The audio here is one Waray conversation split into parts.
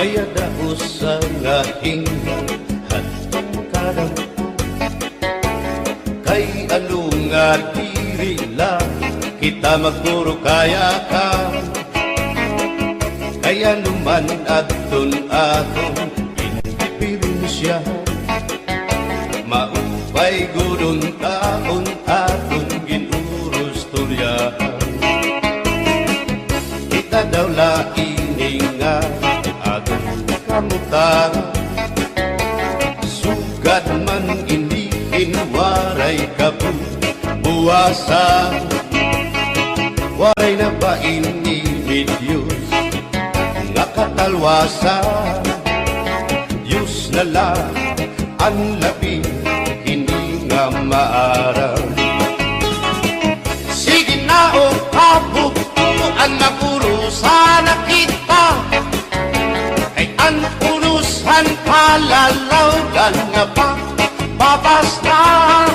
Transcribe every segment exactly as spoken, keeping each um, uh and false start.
Kay ano nga diri la kita magpuro kayakan? Kay ano man adton aton indiperensya, maupay gud unta kon aton gin-uurustoryahan. Kita daw la ini nga aton kamutangan, sugad man ini in waray kabuwasan. Waray na ba ini may Diyos nga katalwasan? Diyos na la an labi hini nga maaram. Sige na, o kabugtoan, mag-urusa na kita. Kay an unos han kalalawgan nga pa-, papas na.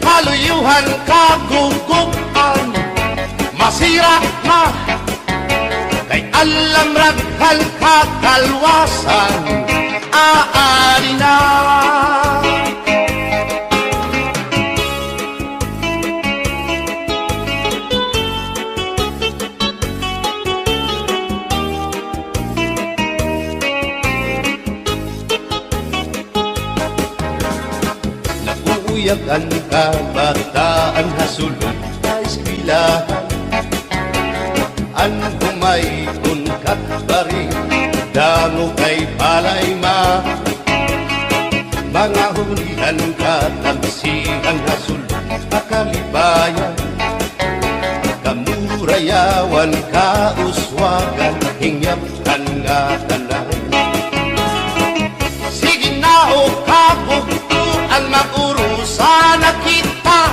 Kaluyohan, kagugup-an, masira na. Kay an lamrag han katalwasan aadi na. Nag-uuyag an kabataan ha sulod ha eskwelahan. An humay kon katbari, damo kay palay ma-, mga hunihan, katamsihan ha sulod ha kalipayan. Kamurayawan, kauswagan, hingyap kan ngatanan. Sige na, o kabugtoan, mag-urusa na kita.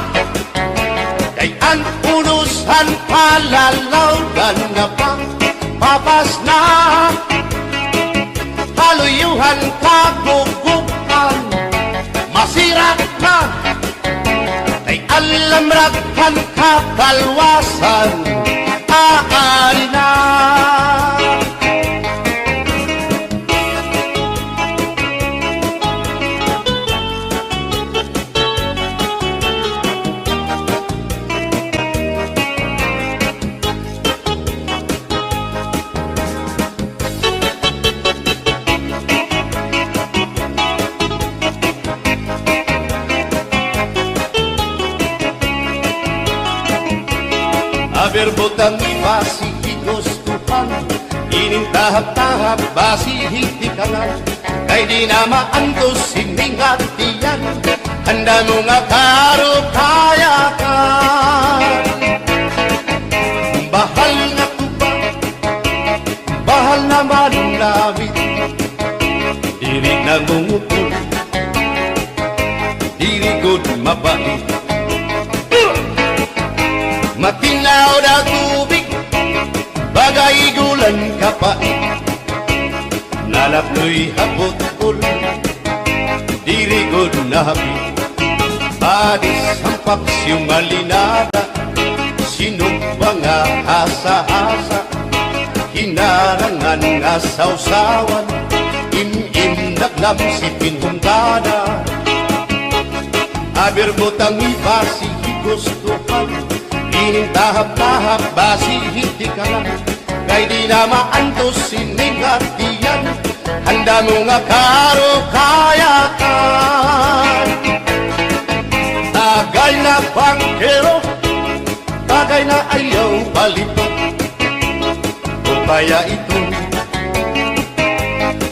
Kay an unos han kalalawgan nga pa-, papas na. Kaluyohan, kagugup-an, masira na. Kay an lamrag han katalwasan aadi na. Aber butang iba si higustuhan, inin tahap-tahap basi hitikanan. Kay di na maantos ini nga tiyan, an damo nga karukayakan. Bahal nga tuba, bahal naman namit, diri nangungupol, diri gud mabait. Matinaw daw tubig, baga igulan kapait. Nalapnoy ha bot-ol, diri gud nahapit. Padis han paksiw malinada, sinugba nga hasa-hasa, hinarangan nga sawsawan, im-im naglamsi pinhungkada. Aber butang iba si higustuhan, inin tahap-tahap basi hitikanan. Kay di na maantos ini nga tiyan, an damo nga karukayakan. Tagay na bangkero, tagay na ayaw balitok, o kaya ito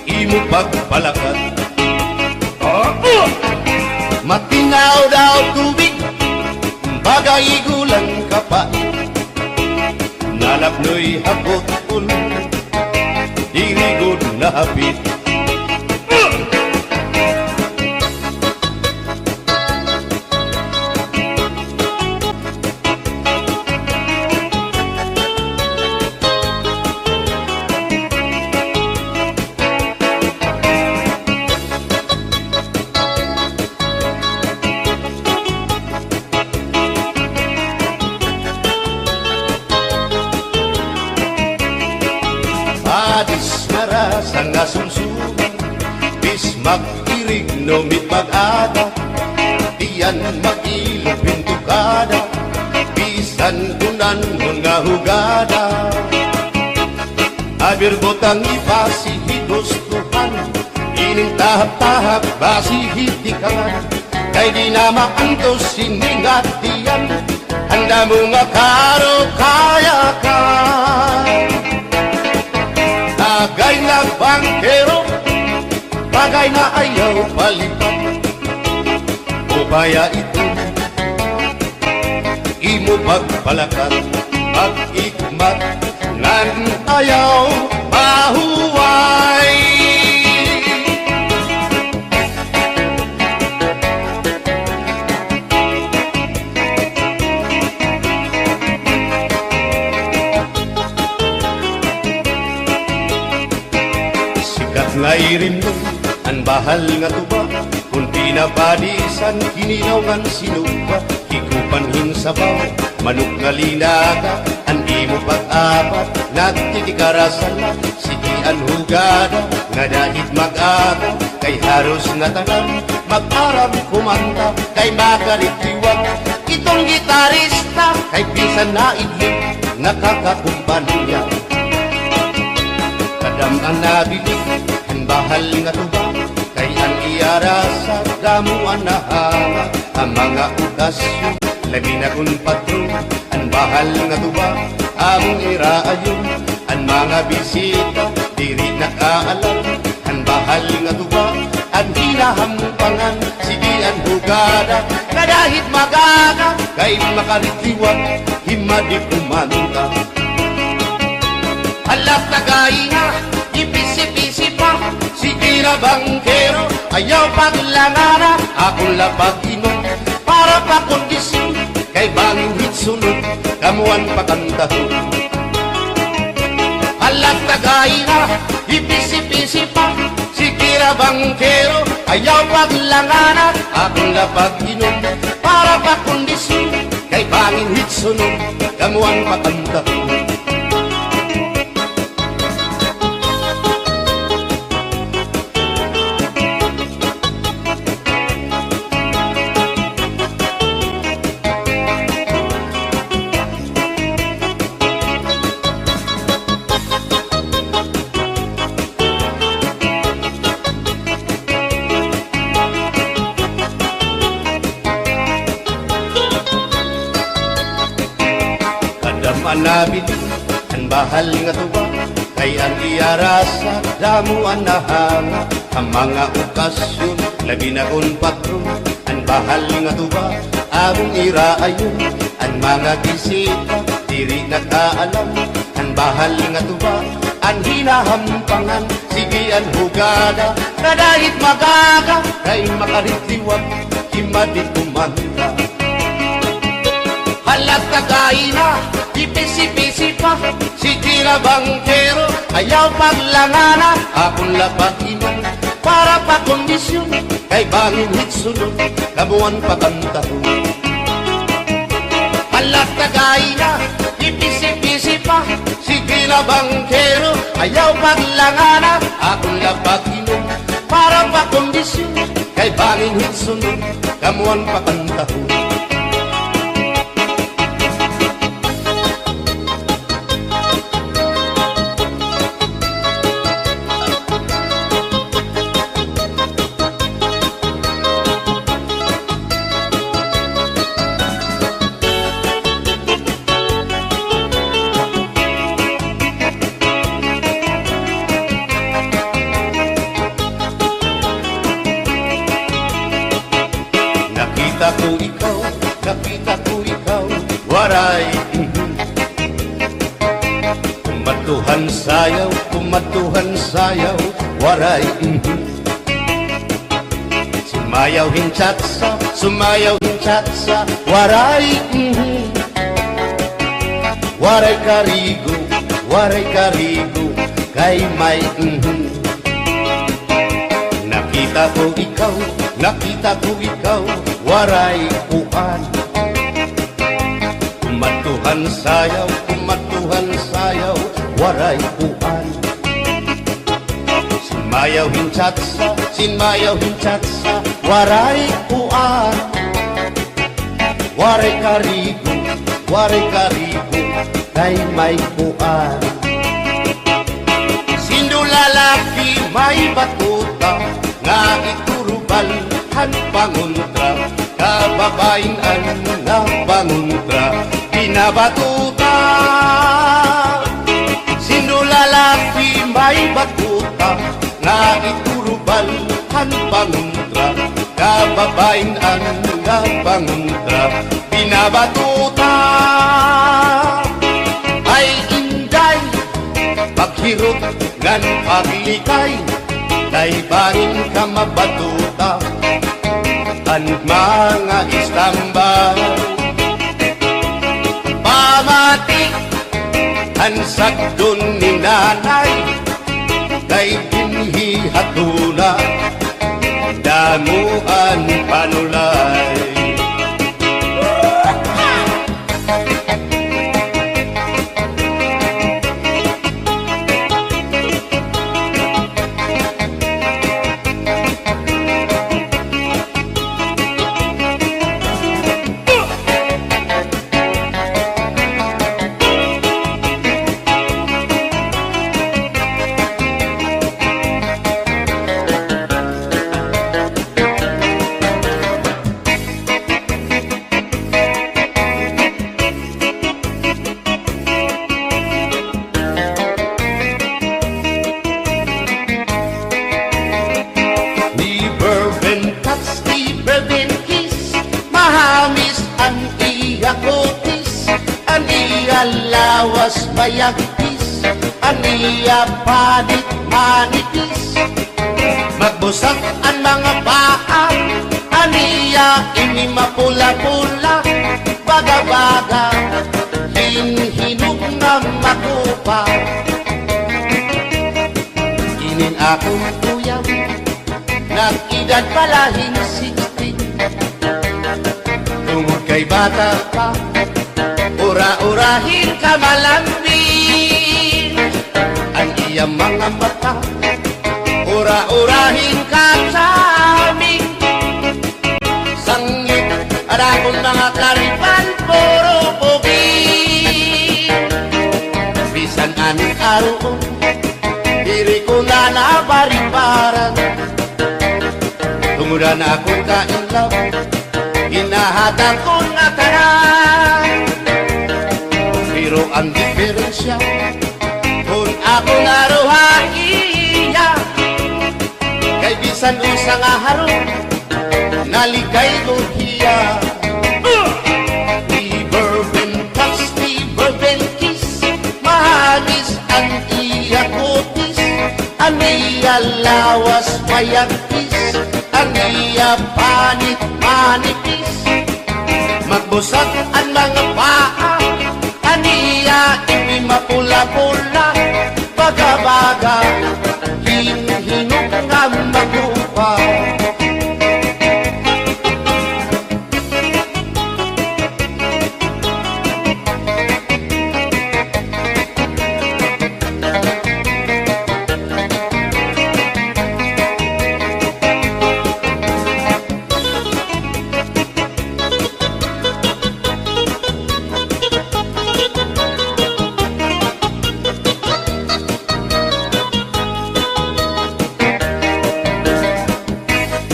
imo pagpalakat. Matinaw daw tubig, baga igulan kapait. Nalapnoy ha bot-ol, diri gud nahapit. Padis Para sa nga sumsuman, bis mag-irig no mit pag-ada, tiyan mag-ilog pintukada, bisan kunan mo nga hugada. Abir butang ibasi hidustuhan, ining tahap-tahap basi hitikangan, kay di na maantos sining atiyan. Handa mo nga karo kaya ka. Tagay na bangkero, bagay na ayaw palipat. Upaya ito, imo pagpalakat, pag-ikmat, ngan ayaw mahuway. Sikat nga irimnon an bahal nga tuba, kun pinapadisan, kinilaw ngan sinuba, hikupan hin sabaw, manok nga linaga, an imo pag-abat, nagtitikara sala, sige an hugada, ngada hit mag-aga, kay haros ngatanan, mag-aram kumanta, kay makaritiwat, iton gitarista, kay bisan naidlip, nakakakumpanya. Kadam-an nabilin, an bahal nga tuba, kay an iya rasa, damo an nahanga, ha mga okasyon, labi na kun patron, an bahal nga tuba, amon iraayon, an mga bisita, diri nakaalam, an bahal nga tuba, an hinahampangan, sige an hugada, ngada hit mag-aga, kay makaritiwat, himadi kumanta. Hala tagay na, ipisi-pisi pa, sige na bangkero, ayaw paglangana, akon la pag-inom, para pa kondisyon, kay bangin hit sunod, kamo an pakantahon. Hala tagay na, ipisi-pisi pa, sige na bangkero, ayaw paglangana, akon la pag-inom, para pa kondisyon, kay bangin hit sunod, kamo an pakantahon. Kadam-an nabilin, an bahal nga tuba, kay an iya rasa, damo an nahanga, ha mga okasyon, labi na kun patron, an bahal nga tuba, amon iraayon, an mga bisita, diri nakaalam, an bahal nga tuba, an hinahampangan, sige an hugada, ngada hit mag-aga, kay makaritiwat, himadi kumanta. Hala tagay na, ipisi-pisi pa, sige na bangkero, ayaw paglangana, akon la pag-inom, para pa kondisyon, kay bangin hit sunod, kamo an pakantahon. Hala tagay na, ipisi-pisi pa, sige na bangkero, ayaw paglangana, akon la pag-inom, para pa kondisyon, kay bangin hit sunod, kamo an pakantahon. Nakita ko ikaw, nakita ko ikaw, Waray, mhm. Kumadto han sayaw, kumadto han sayaw, Waray, mhm. Sumayaw hin cha-cha, sumayaw hin cha-cha, Waray, mhm. Waray karigo, waray karigo, kay may, mhm. Nakita ko ikaw, nakita ko ikaw, Waray kuan. Kumadto han sayaw, kumadto han sayaw, Waray kuan. Mayaw hin chatsa, sin mayaw hin chatsa, waray kuan. Waray karigo, waray karigo, kay may kuan. Sindo lalaki may batuta, nga iturubal han pangontra, kababayin-an nga pangontra, binabatuta. Sindo lalaki may batuta, nga iturubal han pangontra, kababayin-an nga pangontra, binabatuta. Ay, Inday, paghirot ngan paglikay, kay bangin ka mabatuta han mga istambay. Pamati han sagdon ni Nanay, kay dinhi ha tuna, damo an panulay. Never been touch, never been kiss, mahamis an iya kutis, an iya lawas mayagpis, an iya panit manipis. Magbusag an mga paa, an iya ini mapula-pula, baga-baga hin hinog nga makupa. Inin akon uyab, nag-edad pa la hin sixteen. Tungod kay bata pa, ura-ura hin kamalambing. An iya mga mata, ura-ura hin kachaming. Sangit an akon mga karipan, puro pugi. Bisan an aruon, diri ko na nabaribaran. Tungod an akon ka-in love, ginhatag ko na tanan. Pero an diperensya, kon ako na ruha iya, kay bisan usa nga harong, nalikay ko hiya. Never been touch, never been kiss, mahamis an iya kutis, an iya lawas mayagpis, an iya panit manipis. Magbusag an mga paa, an iya ini mapula-pula, baga-baga hin hinog nga makupa.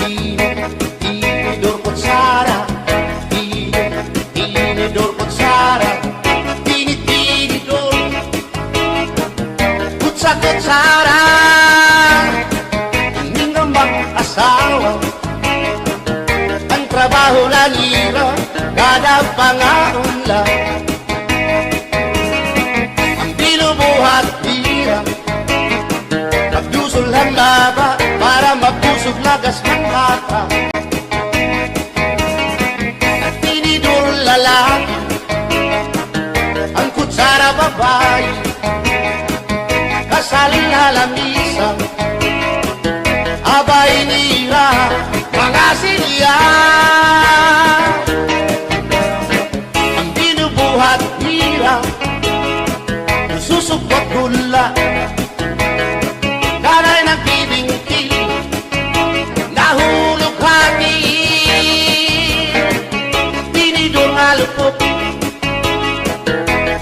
Tini-, tinidor kutsara, tini-, tinidor kutsara, tini-tinidor kutsa-kutsara. Ini nga mag-asawa, an trabaho la nira, kada pangaon la. An binubuhat nira, pagdusol han baba, para mabusog lagas han bata. An tinidor lalaki, an kutsara babayi, kasal ha lamisa, abay nira mga silya. An binubuhat nira, susugwat gula. Danay nagbibing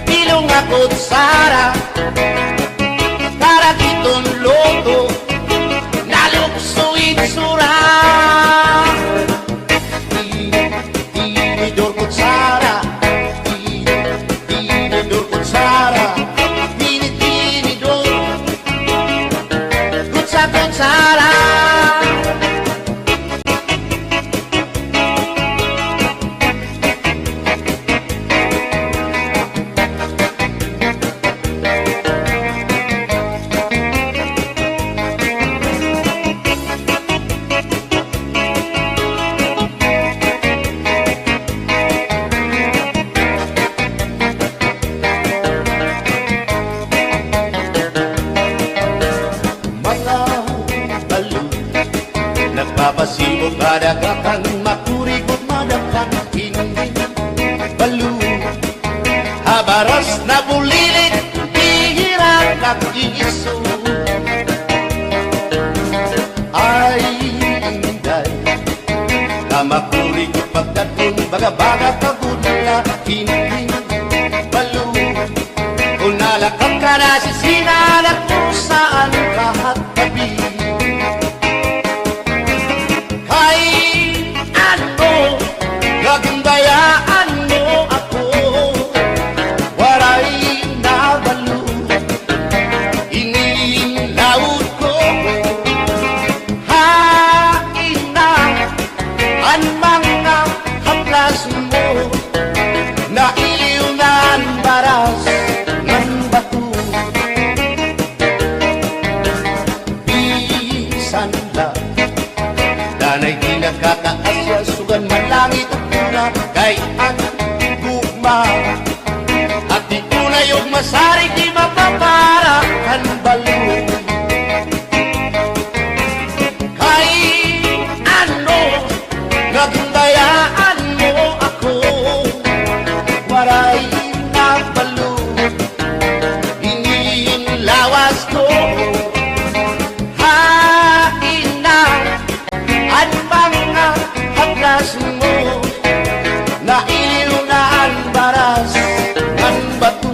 Pilo nga kutsara, karag iton luto, nalukso itsura. Tinidor, kutsara, ti-, tinidor, kutsara, tini-tinidor, kutsa-kutsara. Mga balo, nagpapasibo kada gatang, makurigot madapang, hindi balo. Ha baras nabulilit, bihira nag-iiso. Ay, inday, kamakurikot pagkadton, baga-baga pagod na, hindi balo. Kon nalakat ka na sisina, nagkusaan ka ha tabi. Kay ano nga ginbayaan mo ako, waray nabalo ini lawas ko. Hain na an mga haplas mo, nailiw na an baras ngan bato. Bisan la danay di nakakaasya, sugad man langit ug luna, kay an gugma, hati-unay ug masarig, di mapapara kan balo. Kay ano nga ginbayaan mo ako, waray nabalo ini lawas ko. Hain na an mga haplas mo, nailiw na an baras ngan bato.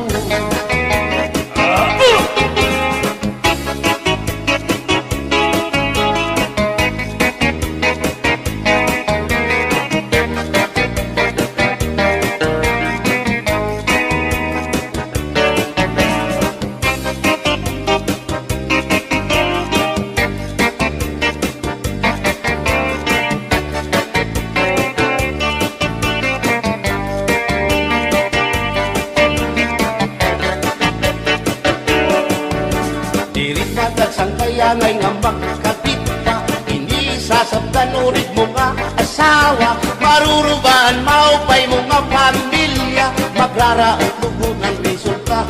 Diri pa tagsa an kayangay nga makakita, ini sasabtan urig mo nga asawa, marurubaan maupay mo nga pamilya, magraraot lugon an resulta.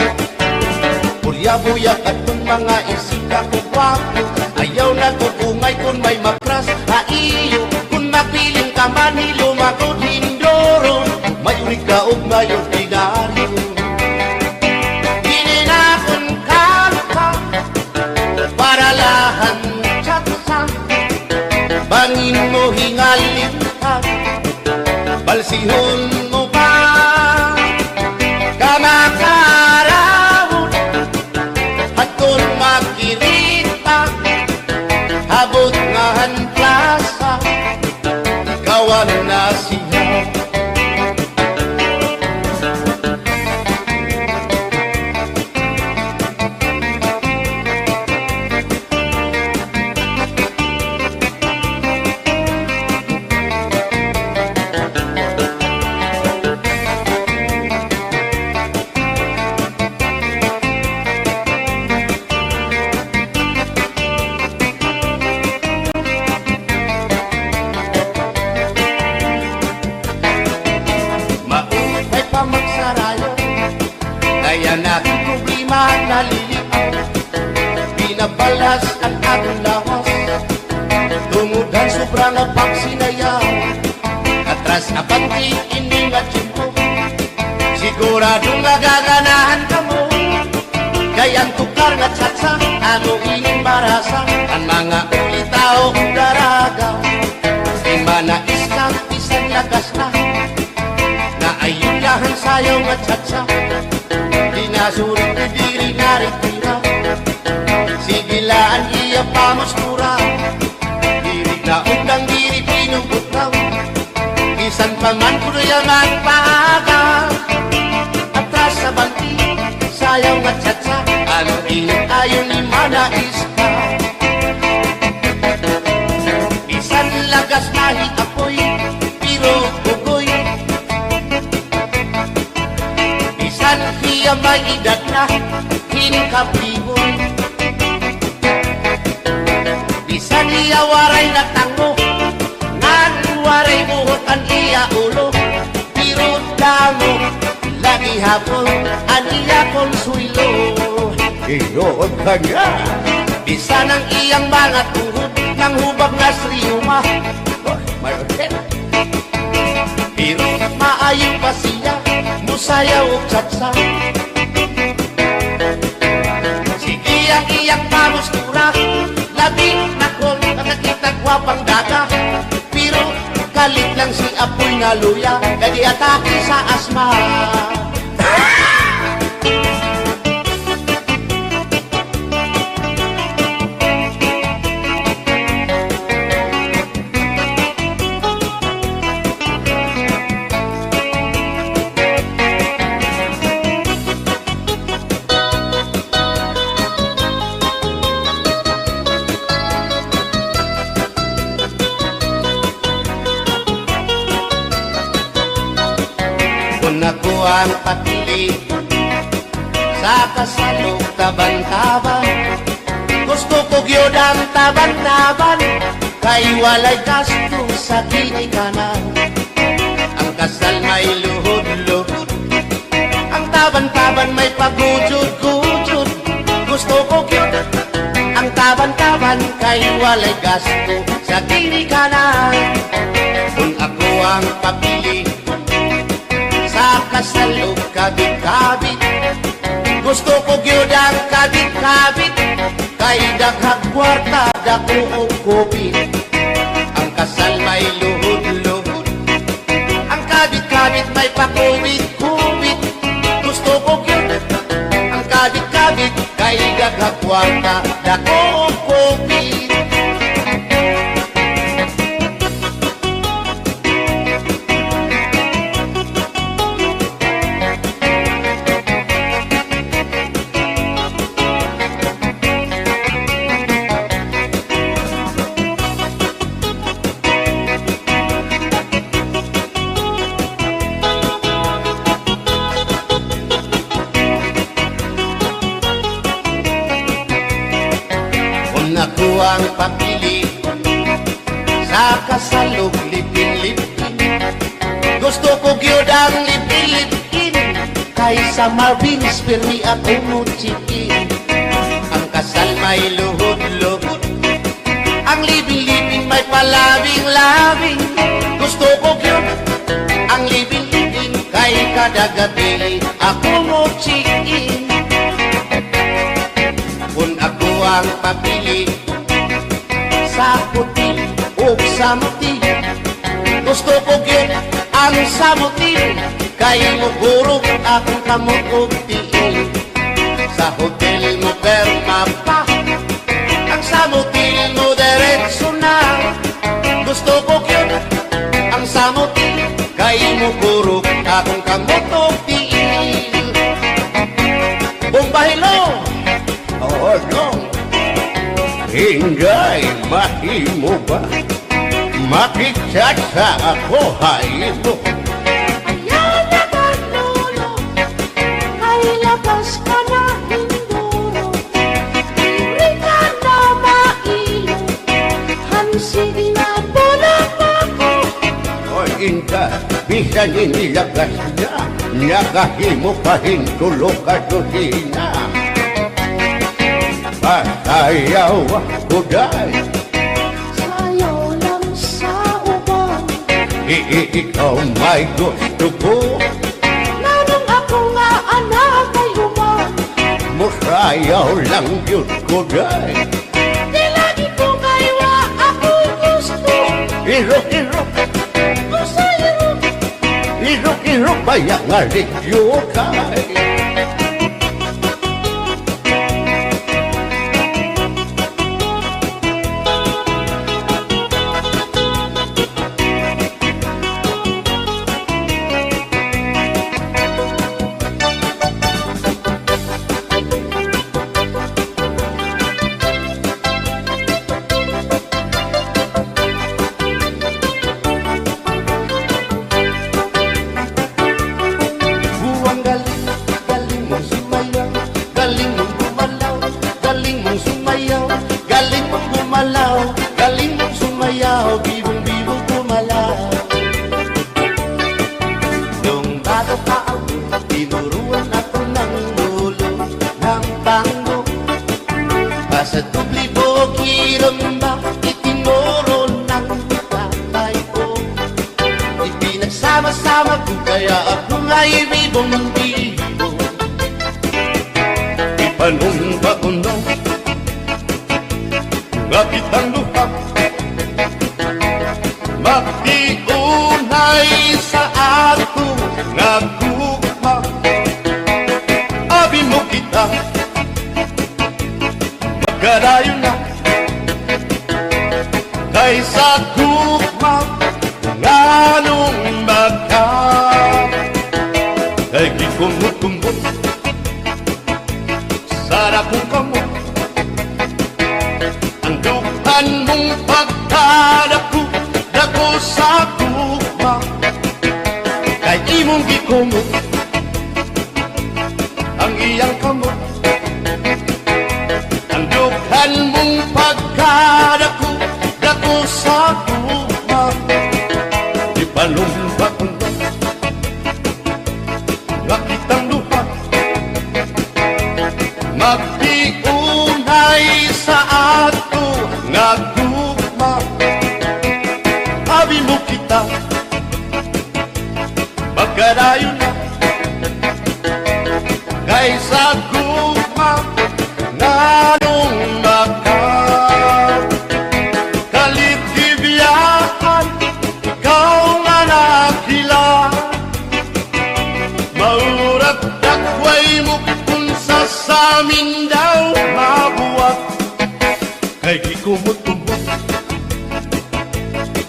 Purya-buya kadton mga isita ko gwapo, ayaw na ko bungay kon may makras ha iyo. Kon magbilin ka man, hilom ako hindoro, mayor ka og mayor, ordinaryo. Dili na kon kanta, para la han chatsa, bangin mo hingalintan, balsihon mo pa, kamakarawon, hadton makirita, habot nga han plasa, ikaw an nasiha. Maupay pa magsarayo, kay an akon problema naliliaw. Binabalas an akon lawas, tungod han sobra nga pagsinayaw. Atras abante ini nga tiyempo, sigurado nga gaganahan kamo. Kay an tukar nga chatsa, amo ini marasa, an mga ulitaw daragaw. Di man na iskang bisan lakas na, naayon Cha-cha, di na suring diri na rin tira. Sige la an iya pamustura. Diri na undang diri pinuputraw. Bisan pa man kuno iya magpaaga. Atras sa bangti, sayaw nga cha-cha. Ano ini ayon ni manais ka? Bisan lagas na hin apoy, pero bugoy. Bisan hiya may edad na hin kapiboy. Bisan hiya waray na tango, ngan waray buhok an iya ulo. Pero damo la gihapon an iya konsuwelo. Tinuod ka niya. Bisan an iyang mga tuhod nanghubag na sa riyuma. Pero maayo pa siya musayaw og cha-cha. Sige an iyang pamustura, labi na kon makakita gwapang dada. Pero kalit lang si Apoy nga luya, kay giatake sa asma. Kon ako an papili, sa kasal ug taban-taban, gusto ko gyud an taban-taban, kay walay gasto sa ginikanan. An kasal may luhod-luhod, an taban-taban may pagujod-gujod. Gusto ko gyud an taban-taban, kay walay gasto sa ginikanan. Kon ako an papili, sa kasal ug kabit-kabit, gusto ko gyud an kabit-kabit, kay daghag kwarta, dako og kupit. An kasal may luhod-luhod, an kabit-kabit may pakubit-kubit. Gusto ko gyud an kabit-kabit, kay daghag kwarta, dako og kupit. Kon ako an papili, sa kasal ug live-in, live-in. Gusto ko gyud an live-in, live-in. Kay sa Marvin's pirmi ako mo-check-in. An kasal may luhod-luhod, an live-in, live-in may palabing-labing. Gusto ko gyud an live-in, live-in. Kay kada gabii ako mo-check-in. Kon ako an papili, sa hotel ug sa motel, gusto ko gyud an sa motel, kay mohurog akon kamot ug tiil. Sa hotel mo pirma pa, an sa motel mo diretso na. Gusto ko gyud an sa motel, kay mohurog akon kamot ug tiil. Bombahilo! Oo, Dong. Inday, mahimo ba? Makigchat-chat ako ha imo. Ayaw na gad, Lolo, kay lakas ka na hinduro. Diri ka na mailo, han sige na bulag ako. Oy, Inday, bisan ini lakas na, nakahimo pa hin tulo ka dosena. Pasayaw ako, day. Sayaw lang sa uban. I-, i-, ikaw may gusto ko. Nganong ako nga an naa kay uban? Mosayaw lang gyud ko, day. Di lagi ko kay wa ako gusto. Irok, irok. Usa irok. Irok, Rubaya nga Rick Yokay. Buwang galing, galing mong sumayaw, galing mong gumalaw, galing mong sumayaw, galing mong gumalaw, galing mong sumayaw, bibong-bibong gumalaw. Nung bata pa ako, tinuruan ako ng lolo ng tango. Basta doble bukiramba, itinuro ng tatay ko. Ipinagsama-sama ko, kaya ako nga'y bibong-bibong. Ipanumpa ko na nga kitang duha magtiunay sa ato nga gugma. Abi mo kita, magkadayon na kay sa gugma nganong baka. Kay gikumot-kumot sa dakong kamot an dughan mong pagkadako-dako sa gugma. Kay imong gikumot ang iyang kamot. Ang dughan mong pagkadako-dako sa gugma, ipalumba-lumba nga kitang duha magtiunay sa ato nga gugma. Abi mo kita, magkadayon na kay sa gugma nganong baka. Kalit gibiyaan ikaw nga nakila, maurag dakway mo kun sa samin daw mabuwag. Kay gikumot-kumot,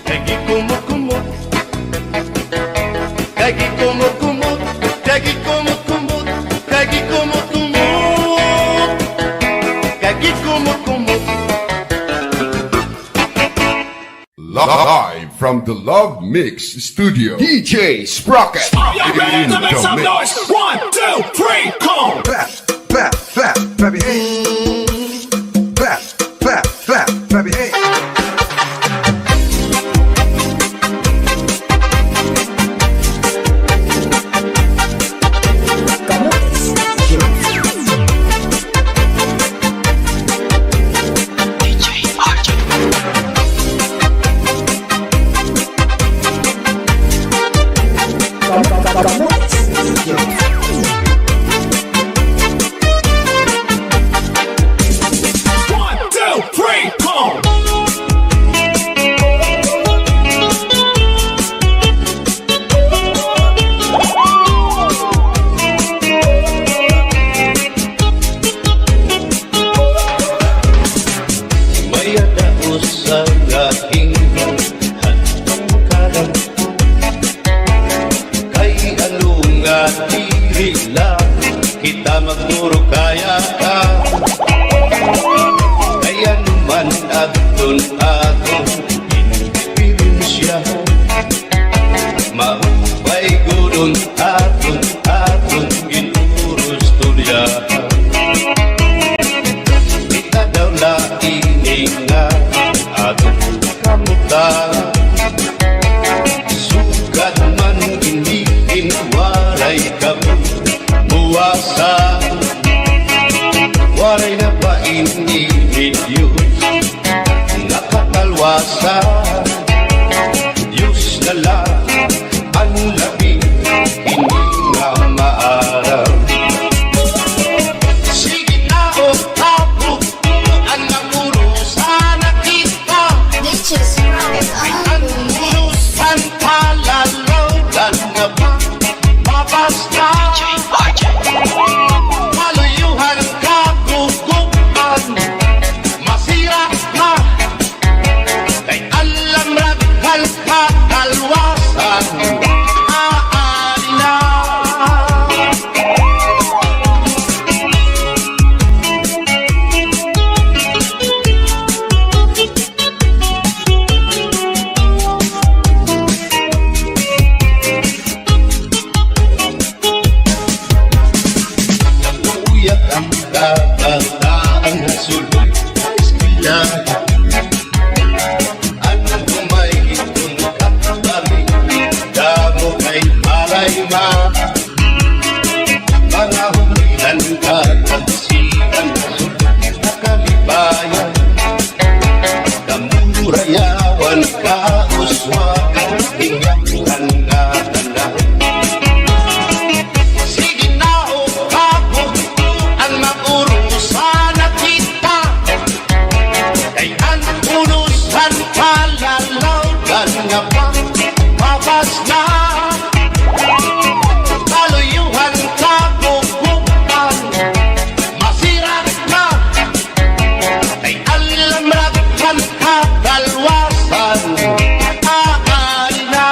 kay gikumot-kumot, kay gikumot-kumot, kay gikumot-kumot, kay gikumot-kumot, kay gikumot-kumot. Live from the Love Mix Studio, D J Sprocket. Are you ready to make some noise? One, two, three, come on. Clap, clap, clap, baby, hey. Clap, clap, clap, baby, hey. One, two, three, come! May-ada usa nga hingon hadtong karon, kay ano nga diri la kita magturo kaya ka? Kay ano man adton aton inspirasyon, mao pay gud an aton, aton ginurustorya. Kita daw la ini nga aton kamutan. Sugad man ini waray kami muwasa. Waray na ba ini Diyos nga katalwasan? Diyos na la an labi ini nga maaram. Sige na, o apo, an napurusan na kita. An purusan, palalawgan na ba? Kabataan sulod eskwela. Ano may itong kapali, damo kay palay ma. Mga humilan ka, pagsikan, kalibayan. Kamurayawan ka, uswa, ingat ka na, na. Sige na, o kabutuan, mag-urusa na kita. Kay an unusan palalaw kan nga pa, mabas na. Kaluyuhan kabubukan, masirak na. Kay alamrak kan kakalwasan, aali na.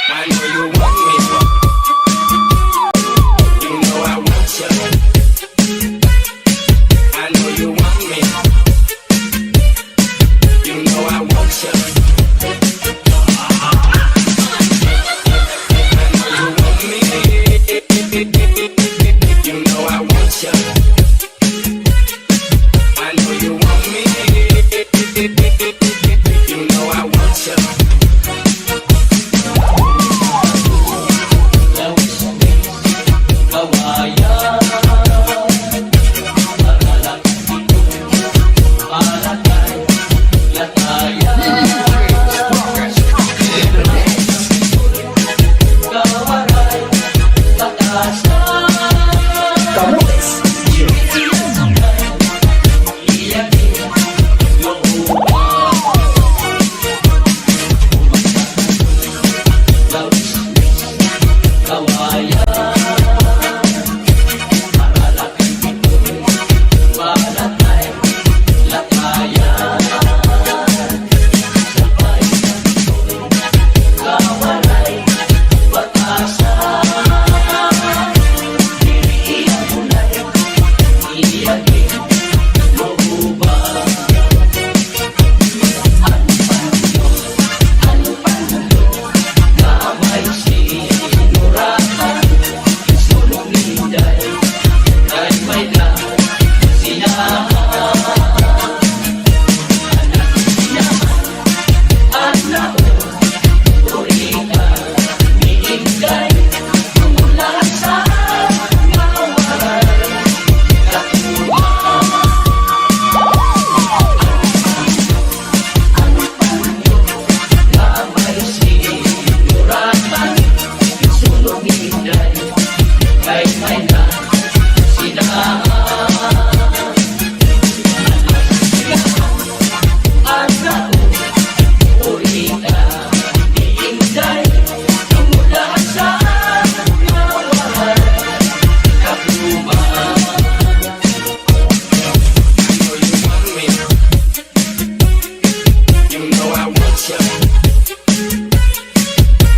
I know you want me. You know I want you. I know you want me. You know I want you. I know you want me. You know I want you.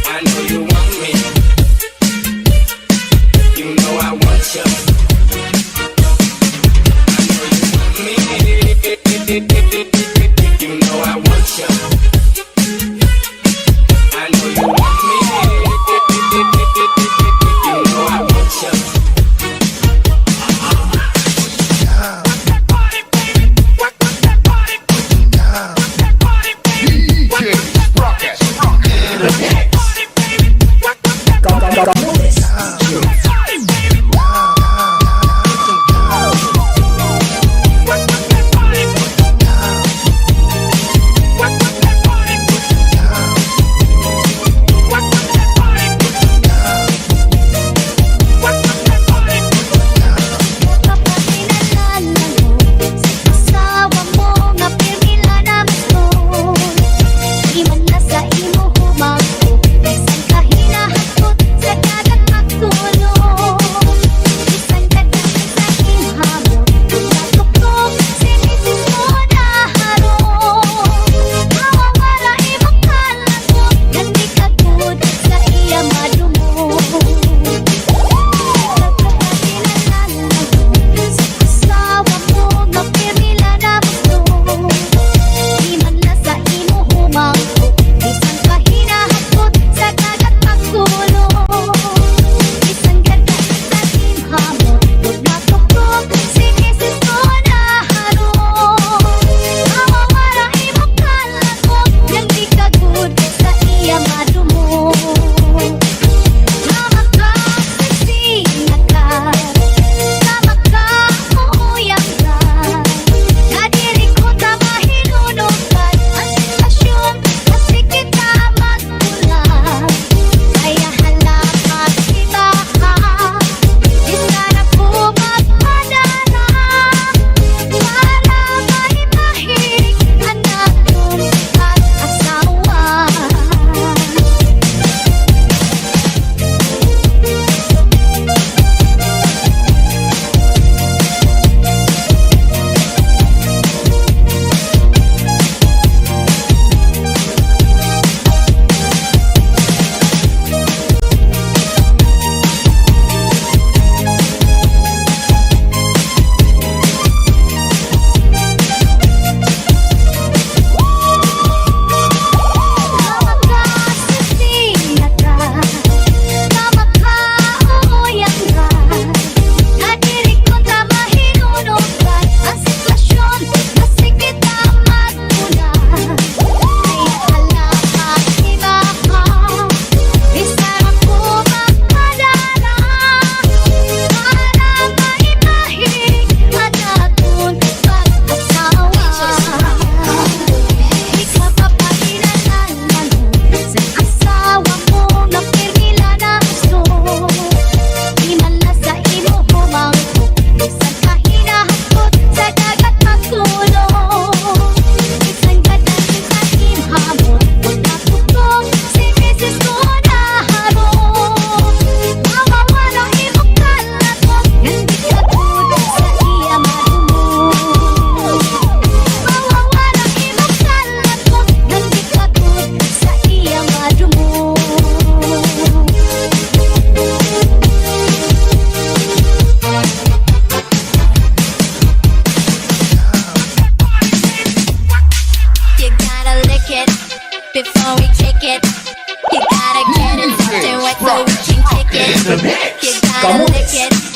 I know you want me. You know I want you.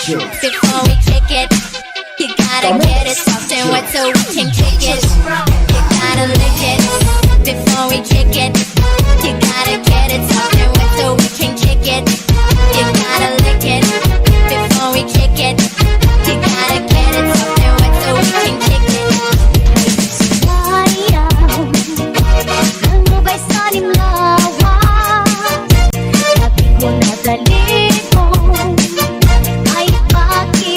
Before we kick it, you gotta get it soft and wet so we can kick it. You gotta lick it before we kick it. You gotta get it soft and wet so we can kick it. You gotta lick it before we kick it. You gotta get it soft and wet so we can kick it. Ayaw, nangubay sa nim lawas. Sabi ko na dali ko, ay paki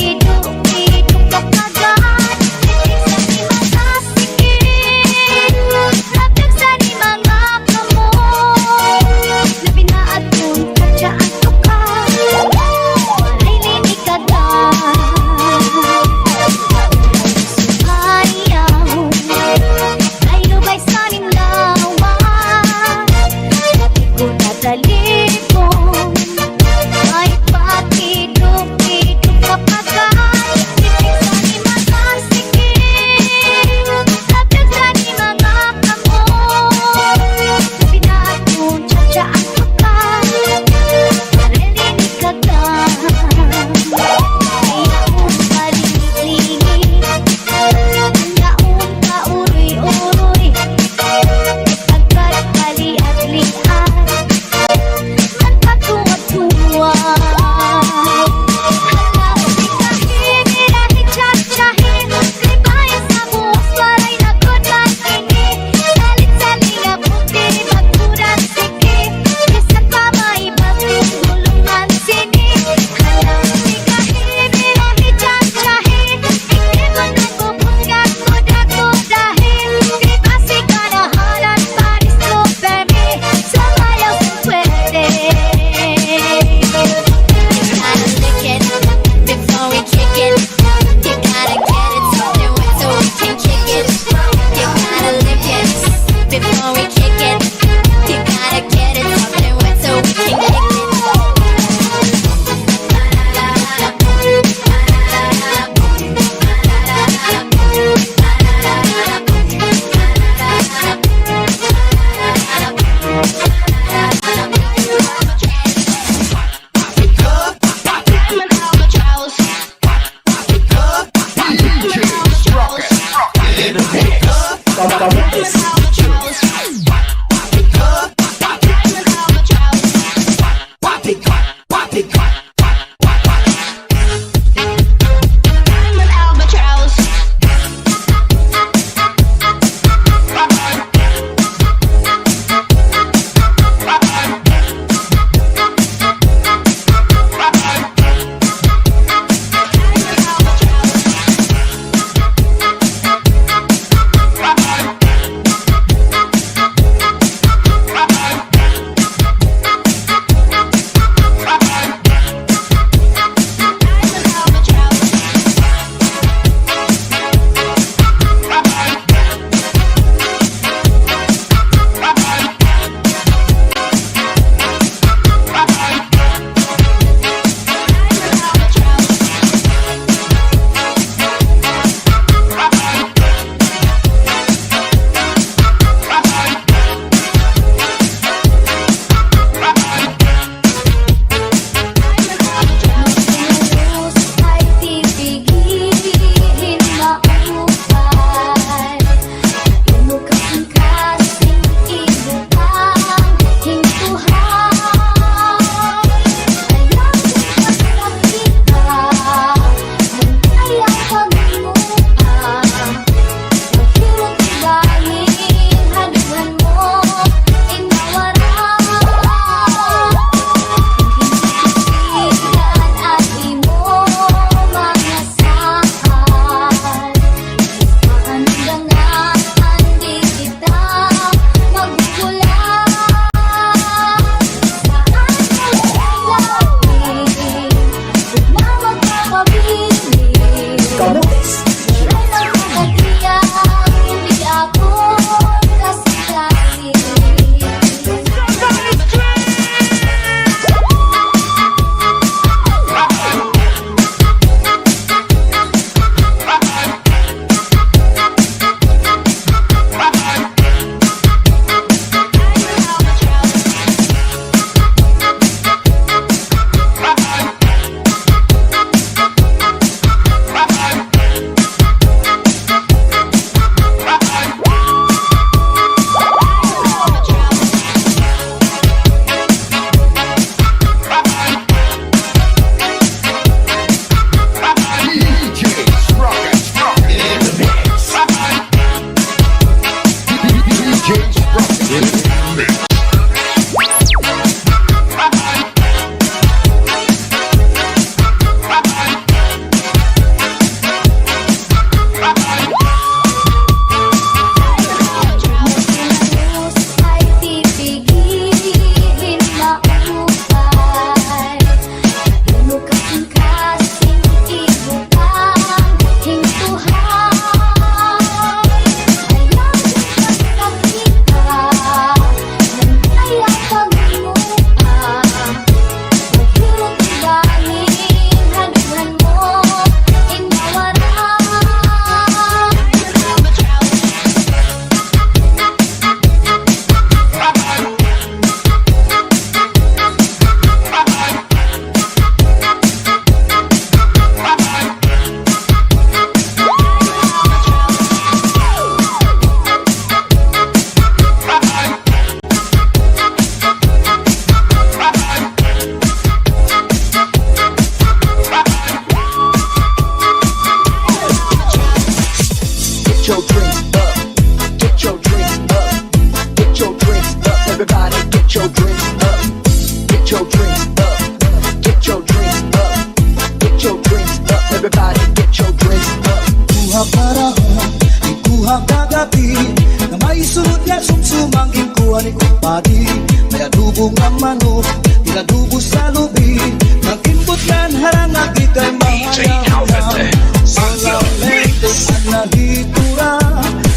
padi, may adobo nga manok, inadobo sa lubi, nag-imbot ngan harangagi kay mahayam na. Solamente an nahitura,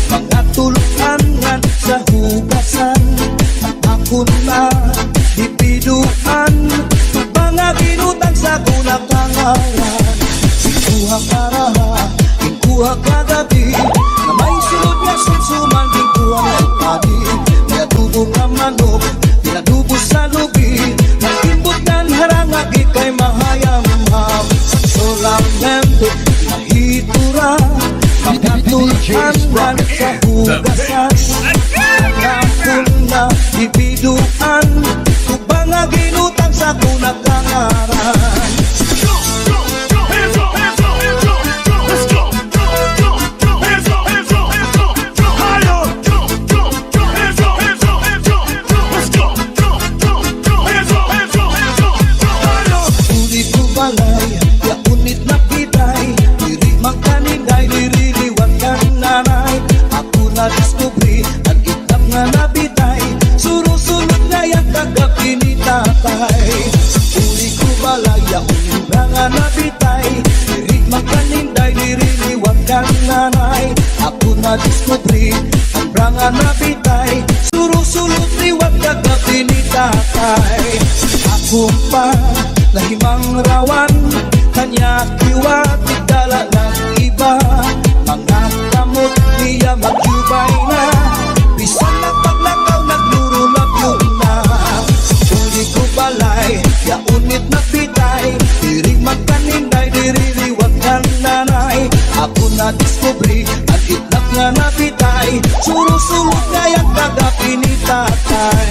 mga tul-an ngan sa hugasan, an akon na bibiduan, tubang nga ginutang sa akon na kangaran. Kuha karaha, kuha kagabi, nga may sulod nga sumsuman, ginkuha nga padi, may adobo nga manok, inadobo sa lubi, nag-imbot ngan harangagi kay mahayam-ham. Solamente nahitura, mga tul-an ngan sa hugasan, an akon na bibiduan, tubang nga ginutang sa akon na kangaran. Uli ko balay, ya unit na bitay, diri man kaninday, diri liwat kan nanay. Ako nadiskubre an itlap nga nabitay, surusulod ngay-an kagab-i ni tatay. Uli ko balay, ya unit na nga nabitay, diri man kaninday, diri liwat kan nanay. Ako nadiskubre an bra nga nabitay, surusulod liwat kagab-i ni tatay. Ako pa nahimangrawan, kanya kiwa tigdala nag-iba, mga kamot niya magyubay na, bisan nagpaglakaw naglurulabyo na. Uli ko balay, ya unit na bitay, diri man kaninday, diri liwat kan nanay. Ako nadiskubre an itlap nga nabitay, surusulod ngay-an kagab-i ni tatay.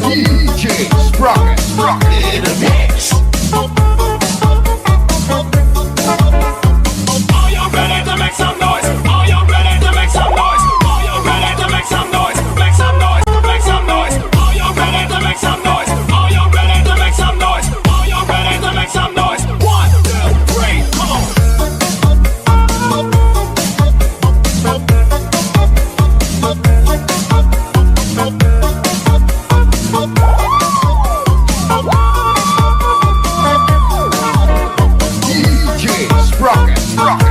D J Sprocket, Sprocket in the mix. Are you ready to make some noise? Are you ready to make some noise? Are you ready to make some noise? Make some noise, make some noise. Are you ready to make some noise? Are you ready to make some noise? Are you ready to make some noise? One, two, three, come on. D J Sprocket, Sprocket.